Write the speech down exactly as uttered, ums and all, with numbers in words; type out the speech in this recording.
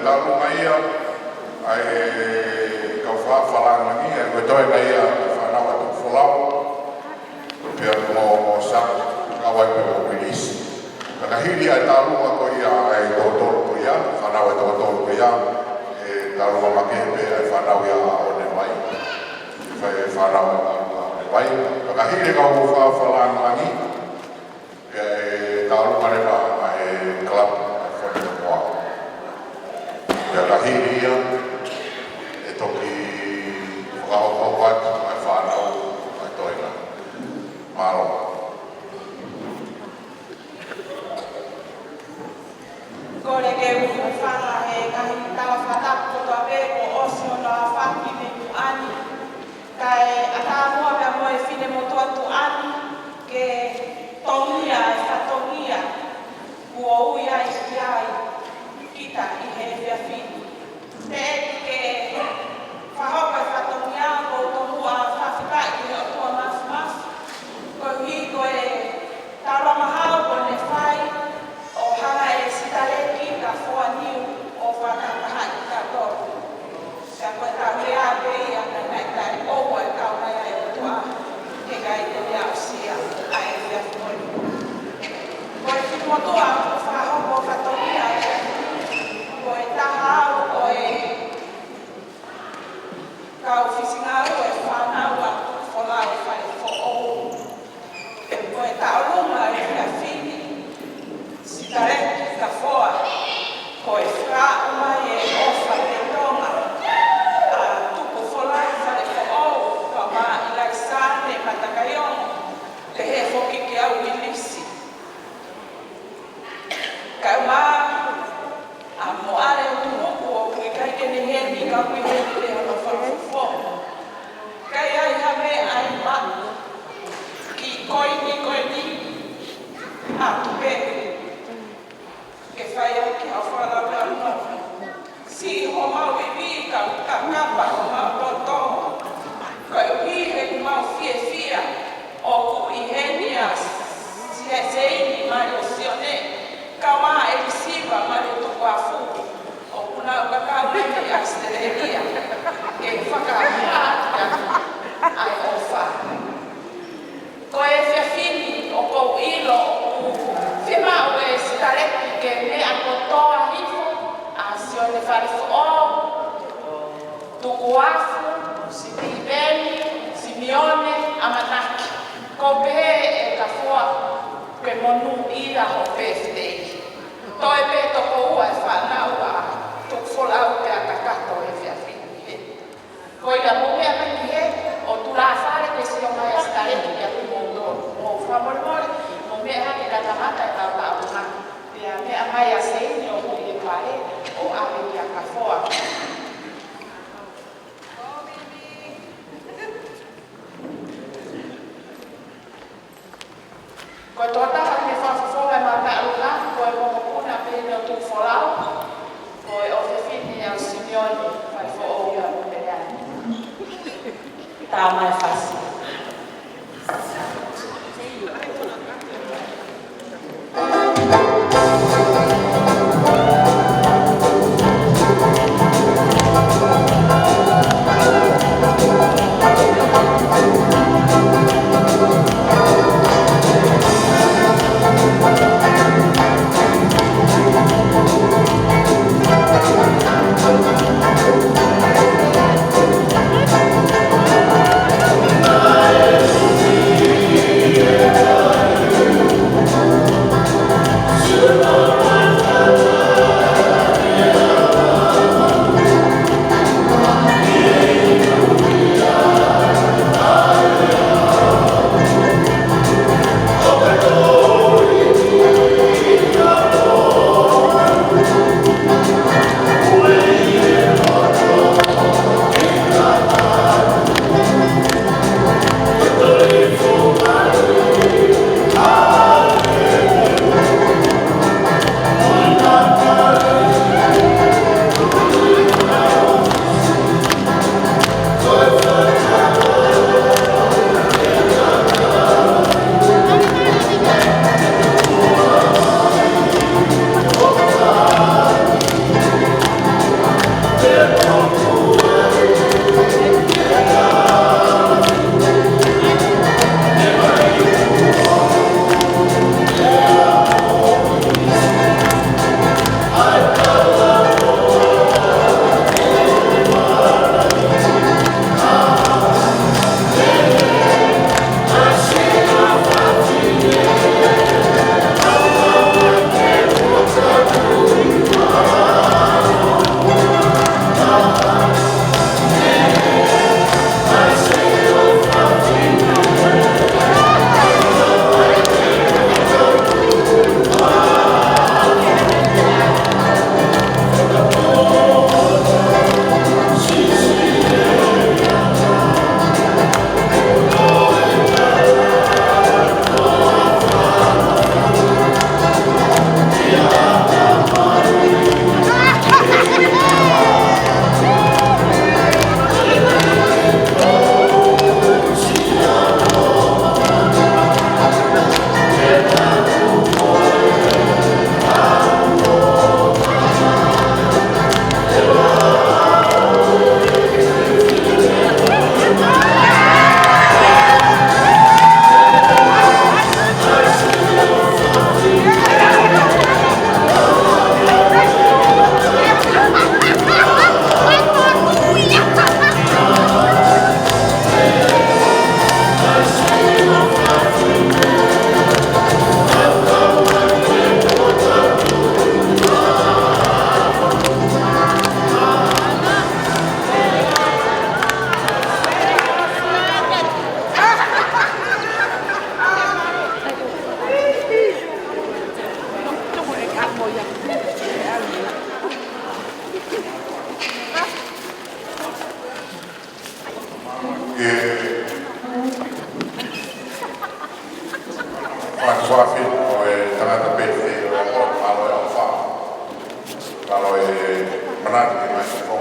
Talu mai ia ʻa e kau fakafalanga langi, ʻa ia ko e toenga ia ʻa e fānau ʻa Tukufolau, pea mo, mo Saki, kau ai pē mo Uilisi. Pea ka hili ʻa e taulunga ko ia ʻa e toko tolu ko ia, fānau ʻa e toko tolu ko ia, ʻe taulunga makehe pē ʻa e fānau ia ʻa ʻOnevai. Fai e fānau ʻa ʻOnevai. Pea ka hili kau fakafalanga langi, pea ʻe taulunga leva ʻa e kalapu ʻa e Fonumoa. Pea ka hili ia, ʻe toki fakahoko atu ʻa e fānau ʻa e toenga. Mālō. Kole ke u hūfanga he ngaahi tala fakatapu kotoa pē kuo ʻosi hono aofaki mei tuʻa ni. Kae ʻatā muʻa pea mo e finemotuʻa tuʻa ni ke tongia e fatongia kuo ui ai ki ai kita ʻi he efiafi ni. Teʻeki ke fakahoko e fatongia ʻo tomuʻa fakafetaʻi ki he ʻOtua Māfimafi, koeʻuhi ko e taulama hau kuo ne fai ʻo hanga ʻe Sitaleki Kafoa Niu ʻo fakatahaʻi kitautolu. Pea ko e taulea pē ia naʻe taʻeʻoua e kau mai ʻa e ʻOtua, he ʻikai te ne aʻusia ʻa e efiafi ko eni. Ko e finemotuʻa kuo fakahoko fatongia, ko e taha au ʻo e kau fisi ngāue fānau ʻa Tukufolau Falefoʻou. Ko e taulunga ʻo e efiafi ni, Sitaleki Kafoa, ko e fakaaʻu mai e ʻofa pē Tonga ʻa Tukufolau Falefoʻou, kae ʻumaʻā ʻIlaisa Matakaiongo, pehē foki kia Uilisi. Kae ʻumaʻā ʻa Moʻale Utunuku ʻoku ʻikai ke ne ʻi heni ka ʻoku ʻi heni pē hono fanga fofonga. Ka ʻi ai ha meʻa ʻe maʻu ki he koini ko eni ʻa Tupe ke fai ʻaki ha fakalaulaunoa. Siʻi homau ivi ka kakapa homau loto. Koeʻuhi he ʻoku mau fiefia ʻoku ʻi heni ʻa Siaseini Malio Sione, kae ʻumaʻā ʻElisiva Malio Tukuafu, ʻoku nau kakau mei ʻAositelēlia, ke fakahā ʻa e ʻofa. Ko e efiafi ni ʻoku ou ʻilo ʻoku fiemaʻu ʻe Sitaleki ke meʻa kotoa hifo, ʻa Sione Falefoʻou, Tukuafu, Sitiveni, Simione, ʻAmanaki. Ko e pehē ʻe Kafoa, ke monūʻia ho pēfitei. Toe pē toko ua e fānau ʻa Tukufolau pea kakato e efiafi ni. Ko ia mou meʻa mai ki hē ʻo tulafale ke sio mai ʻa Sitaleki kiate kimoutolu. Mou fakamolemole, mou meʻa hake kae kamata e kau taulunga. Pea meʻa mai ʻa Seini ʻo moʻui e pale ʻo ʻave kia Kafoa. Ko e tokotaha ʻoku ne fakafofonga e mau taulunga, ko e mokopuna pē eni ʻo Tukufolau, ko e ʻofefine ʻa Simione Falefoʻou ia ʻo Peleani. Tā mai fasi. Fakafiefia ʻo e tangata pē te o e ʻofa, ʻa e ʻofa. Kalo e manatu ki mai ko